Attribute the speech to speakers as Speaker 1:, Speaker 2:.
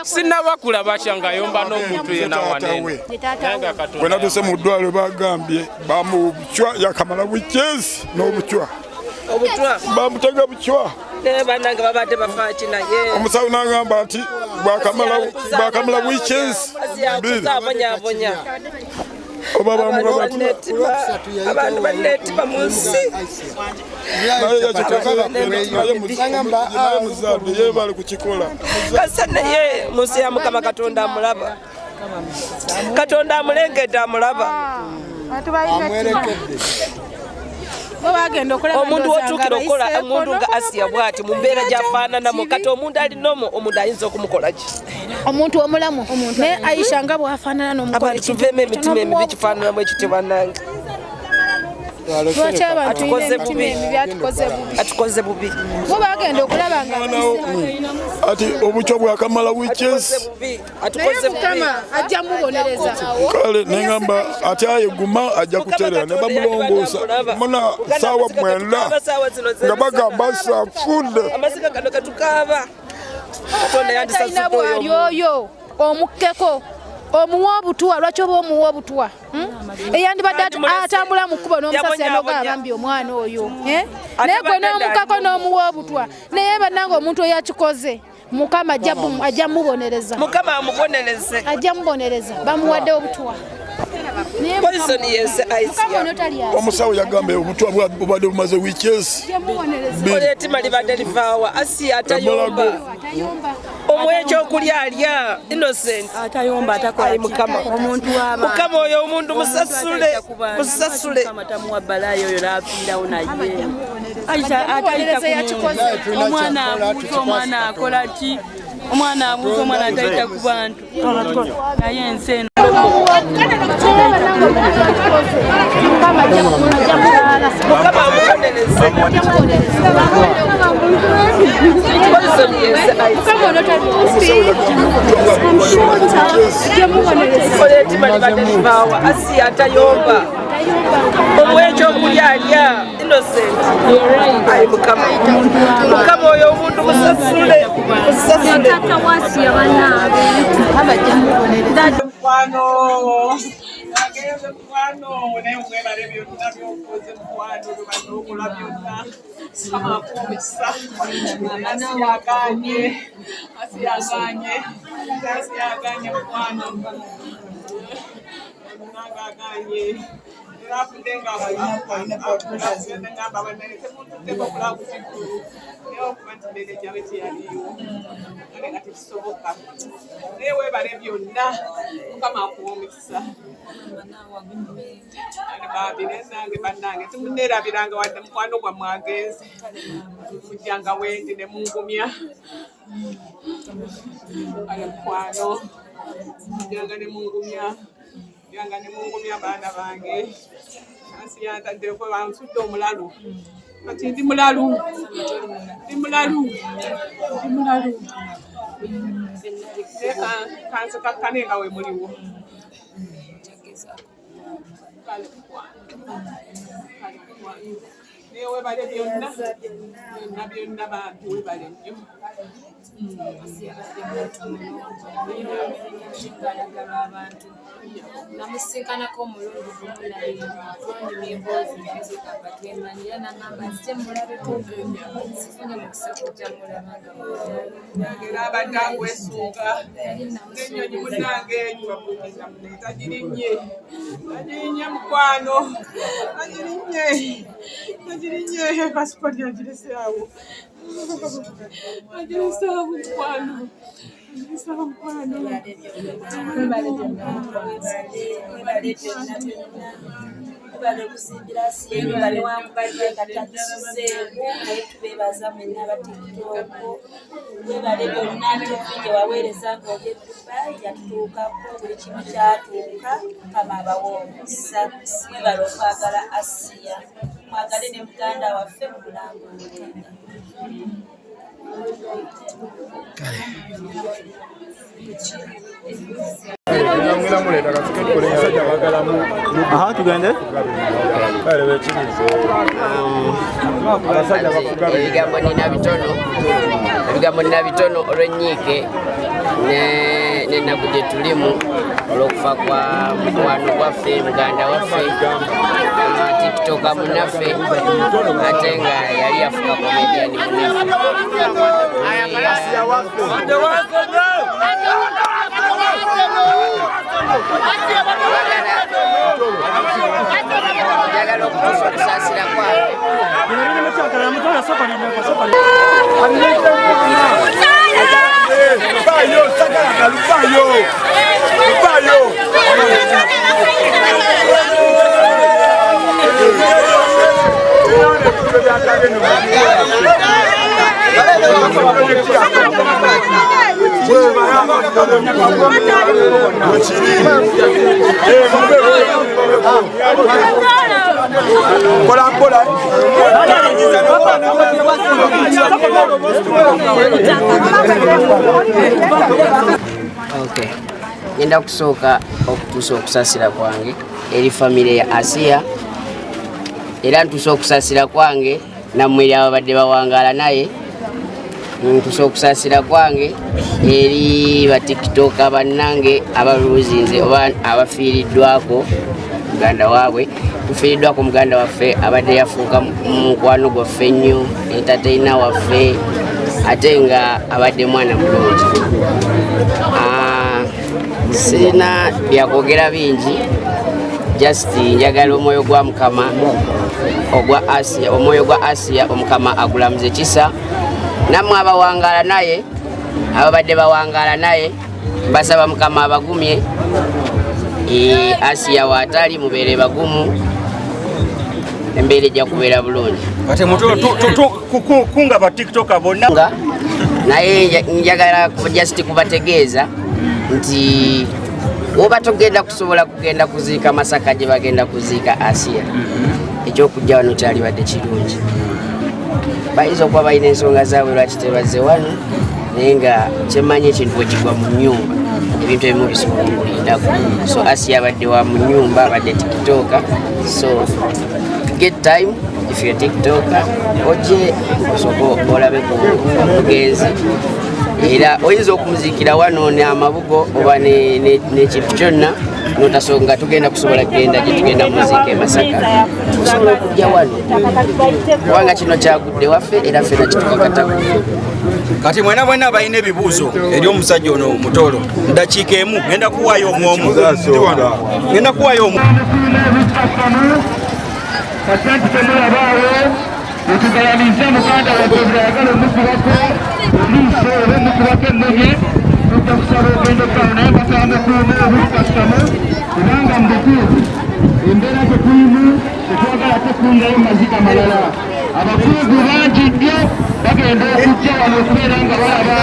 Speaker 1: Sinaba kulaba kyangayomba n'omuntu yenna wanene.
Speaker 2: Bwe natuuse mu ddwaliro bagambye bamubucwa yakamala bukyezi n'obucwa bamutega bucwa.
Speaker 3: Banange babadde bafaaki naye
Speaker 2: omusawo n'agamba nti bwakamala wikyezi bbiri
Speaker 3: abonyabonya
Speaker 2: oba bamuba bati
Speaker 3: abantu banetima mu nsi
Speaker 2: naye yakikoze naye muzadde yebale kukikola
Speaker 3: kasa naye mu nsi ya Mukama Katonda amulaba, Katonda amulengedde amulaba. Omuntu wotuukira okukola omuntu nga Asiya bwati mu mbeera gy'afaananamu, kati omuntu alina omuntu ayinza okumukola ki?
Speaker 4: Omuntu omulamu naye Aisha nga bw'afaanana n'omukola
Speaker 3: Abantu tuveemu emitima emibi kifaananamu ekityo bannange.
Speaker 4: Lwaki abantu
Speaker 3: Atukoze
Speaker 4: emitima
Speaker 3: bubi.
Speaker 4: emibi? Atukoze bubi.
Speaker 3: Atukoze bubi.
Speaker 4: Bo bagenda okulaba nga
Speaker 2: ati obucwa bwakamala wikyezi.
Speaker 3: Atukoze bubi.
Speaker 4: Naye
Speaker 3: Atukoze bubi.
Speaker 4: Mukama ajja mubonereza.
Speaker 2: Kale neŋamba ati aye guma ajja kuterera ne bamulongoosa muna saawa 9 nga bagamba safudde.
Speaker 3: Amaziga gano gatukaaba Katonda
Speaker 4: Talina
Speaker 3: yandisasudde
Speaker 4: bwali
Speaker 3: oyo.
Speaker 4: Oyo omukkeko omuwa obutwa, lwaki oba omuwa obutwa? Eyandibadde atambula mu kkubo n'omusasi
Speaker 3: Yabonyabonya.
Speaker 4: anoga abambi omwana oyo, eh? Naye gwe
Speaker 3: Atabadde
Speaker 4: n'omukkako
Speaker 3: ndali.
Speaker 4: n'omuwa obutwa. Naye bannange omuntu oyo akikoze Mukama ajja mubonereza.
Speaker 3: Mukama amubonereze.
Speaker 4: Ajja mubonereza, bamuwadde obutwa. Naye
Speaker 3: Poison yense
Speaker 4: Mukama
Speaker 3: Aisia.
Speaker 4: ono tali asi.
Speaker 2: Omusawo yagambye obutwa bubadde bumaze wikyezi
Speaker 4: Ajja mubonereza.
Speaker 2: bbiri.
Speaker 3: Oletima libadde livaawa Asiya atayomba.
Speaker 4: Atayomba.
Speaker 3: Omuwa ekyokulya alya innocent.
Speaker 5: Atayomba atakola.
Speaker 3: Ayi Mukama.
Speaker 5: Omuntu w'abantu.
Speaker 3: Mukama oyo omuntu musasule, musasule.
Speaker 5: Mukama tamuwa balaayo oyo n'afiirawo naye Aisha atayita
Speaker 4: Mubonereze yakikoze.
Speaker 5: ku muntu. Omwana abuuza, omwana akola ki, omwana abuuza, omwana atayita ku bantu, naye ensi eno.
Speaker 4: Mukama ajja mubonereza.
Speaker 3: Mukama amubonereze. Poison yense Aisia.
Speaker 4: Mukama ono tali asi. Ajja mubonereza.
Speaker 3: Oletima libadde livaawa Asiya atayomba. Omuwa ekyokulya alya innocent. Ayi Mukama, Mukama oyo omuntu musasule, musasule.
Speaker 6: Mukwano agenze, mukwano, naye mwebale byonna byokoze, mukwano, bibadde okola byonna. Mukama akuwa omukisa. Asiyaganye, asiyaganye, asiyaganye, mukwano nange aganye era afudde nga ngamba banaye temututteko okulaba ku kiggulu, naye okuba nti meneja we teyaliiwo ate nga tekisoboka. Naye weebale byonna, Mukama akuwa omukisa. Bambi nange bannange temuneerabiranga wadde mukwano gwammwe agenze, mujjanga wendi ne mungumya. Kale mukwano, mujjanga ne mungumya, mujjanga ne mungumya baana bange. Ansi yantaddeko bansudde omulalu, kati ndi mulalu, ndi mulalu, ndi mulalu. Naye kanzikakkane nga we muliwo. Kale mukwano, kale mukwano, naye webale byonna byonna byonna bambi, webale nnyo.
Speaker 7: Ayagala abantu. Namusinkanako omulundi gumu naye twanyumya emboozi nezigamba twemanyi, era nagamba nzije mulabeko, sifunye mukisa kujja mulaba nga
Speaker 6: Nange era abadde akwesunga n'ennyonyi munnange tagirinnye, tagirinnye mukwano, tagirinnye, tagirinnye. Pasipoti agirese awo, agirese awo mukwano, agirese awo mukwano.
Speaker 5: Webale byonna byonna, webale okusimbira Asiya, newankubadde nga tagisuzeemu, naye tubeebaza mwenna aba TikTok. Webale byonna, TV gye waweereza ng'oli e Dubai yatutuukako, buli kimu kyatuuka. Mukama abawe omukisa. Webale okwagala Asiya, mwagale ne muganda waffe mu bulamu obulungi.
Speaker 8: Aha, tugende.
Speaker 9: Ebigambo nina bitono, ebigambo nina bitono olw'ennyiike n'ennaku gye tulimu olw'okufa kwa mukwano gwaffe, muganda waffe, tiktoka munnaffe, ate nga yali yafuka komediani munnaffe. Njagala okutuusa okusaasira kwange. Okay. Ngenda kusooka okutuusa okusaasira kwange eri famire ya Asiya, era ntuusa okusaasira kwange nammwe eri ababadde bawangaala naye, ntuusa okusaasira kwange eri batiktoka bannange abaluzinze oba abafiiriddwako muganda waabwe. Tufiiriddwako muganda waffe abadde yafuuka mukwano gwaffe nnyo, entertainer waffe, ate nga abadde mwana mulungi. Sirina byakwogera bingi, just njagala omwoyo gwa Mukama ogwa Asiya, omwoyo gwa Asiya Omukama agulamuze kisa. Nammwe abawangaala naye, ababadde bawangaala naye, mbasaba Mukama abagumye. Asiya waatali mubeere bagumu, embeera ejja kubeera bulungi.
Speaker 8: Ate kunga ba tiktoka bonna.
Speaker 9: Naye njagala just kubategeeza nti oba togenda kusobola kugenda kuziika Masaka gye bagenda kuziika Asiya, ekyokujja wano kyalibadde kirungi. Bayinza okuba balina ensonga zaabwe lwaki tebazze wano, naye nga kyemmanyi ekintu bwe kigwa mu nnyumba ebintu ebimu bisobola okulindako. So Asiya abadde wa mu nnyumba, abadde tiktoka, so get time if you're tiktoka ojje osooke olabe ku mugenzi, era oyinza okumuziikira wano n'amabugo oba n'ekintu kyonna notasonga tugenda kusobola kugenda gye tugenda muziika e Masaka, osobola okujja wano kubanga kino kyagudde waffe era ffena kitukakatako.
Speaker 8: Kati mwena mwena balina ebibuuzo eri omusajja ono Mutoro, dakiika emu ngenda kuwaayo omwomu, ngenda kuwaayo omu.
Speaker 10: Kasente temulabaawo otugayaniza muganda waffe bweyagala omukubako eriiso oba omukubako emmunye, tujja kusaba ogenda okukalo naye basaba mukuume obukasitamu, kubanga mu butuufu embeera tetulimu tetwagala tukungayo maziga malala. Abakungu bangi nnyo bagenda okujja wano okubeera nga balaba.